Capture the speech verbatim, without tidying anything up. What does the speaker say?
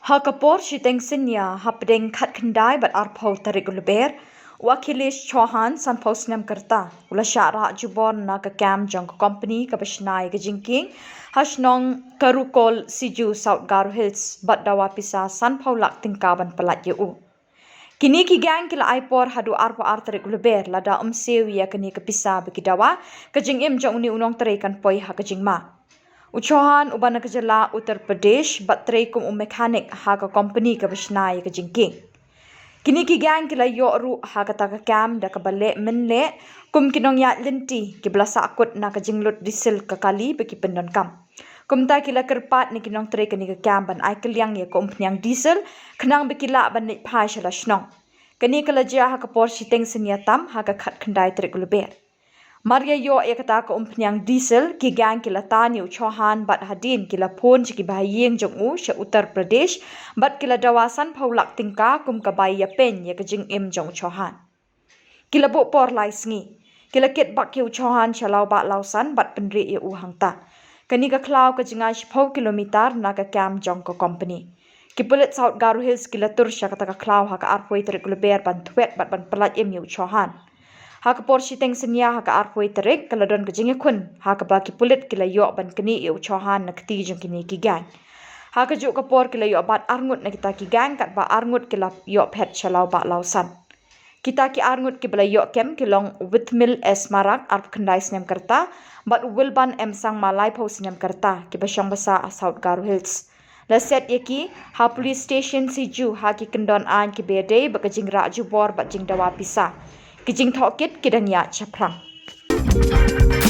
Ha ka por shiteng synñia hapdeng khatkhyndai bad arphew tarik u Lber, u Akhilesh Chauhan, sanphew snem ka rta, u la shah rah jubor na ka camp jong ka company kaba shna ïa ka jingkieng ha shnong Karukol Siju, South Garo Hills, bad dawa pisa sanphew lak tyngka ban pyllait ïa u. Kine ki gang ki la ai por haduh arphew ar tarik u Lber lada ym siew ïa kane ka pisa ba ki dawa, ka jingim jong une u nongtrei kan poi ha ka jingma. U Chauhan uba na ka jylla Uttar Pradesh bad trei kum u mechanic ha ka company kaba shna ïa ka jingkieng. Kine ki gang ki la ïoh ruh ha kata ka camp da kaba leh mynleh kum ki nongïaid lynti kiba la sahkut na ka jinglut diesel ka kali ba ki pyndonkam. Kumta ki la kyrpad na ki nongtrei kane ka camp ban ai kylliang ïa ka umphniang diesel khnang ba ki lah ban leit phai sha la shnong. Kane ka la jia ha ka por shiteng synñia tam ha ka khatkhyndai tarik u Lber. Mar ïa ïoh ïa kata ka umphniang diesel, ki gang ki la tan ïa u Chauhan bad hadien ki la phone sha ki bahaïing jong u sha Uttar Pradesh bad ki la dawa sanphew lak tyngka kum ka bai ïapeiñ ïa ka jingim jong u Chauhan. Ki la buh por lai sngi. Ki la kit bak ïa u Chauhan sha Lawbah Lawsan bad pynrieh ïa u hangta. Kane ka khlaw ka jngai shiphew kilometer na ka camp jong ka company. Ki pulit South Garo Hills ki la tur sha kata ka khlaw ha ka arphew tarik u Lber ban thwet bad ban pyllait im ïa u Chauhan. Ha ka por shiteng synñia ha ka arphew tarik ka la don ka jingïakhun ha kaba ki pulit ki la ïoh ban knieh ïa u Chauhan na kti jong kine ki gang. Ha kajuh ka por ki la ïoh bat arngut na kita ki gang katba arngut ki la ïoh phet sha Lawbah Lawsan. Kita ki arngut kiba la ïoh kem ki long u Withmil S Marak, arphew khyndai snem ka rta, bad u Wilban M Sangma, laiphew snem ka rta, kiba shong basa ha South Garo Hills. La set ïa ki ha police station Siju ha ki kyndon aiñ kiba ïadei bad ka jingrah jubor bad jingdawa pisa. Ki jingtohkit ki dang ïaid shaphrang.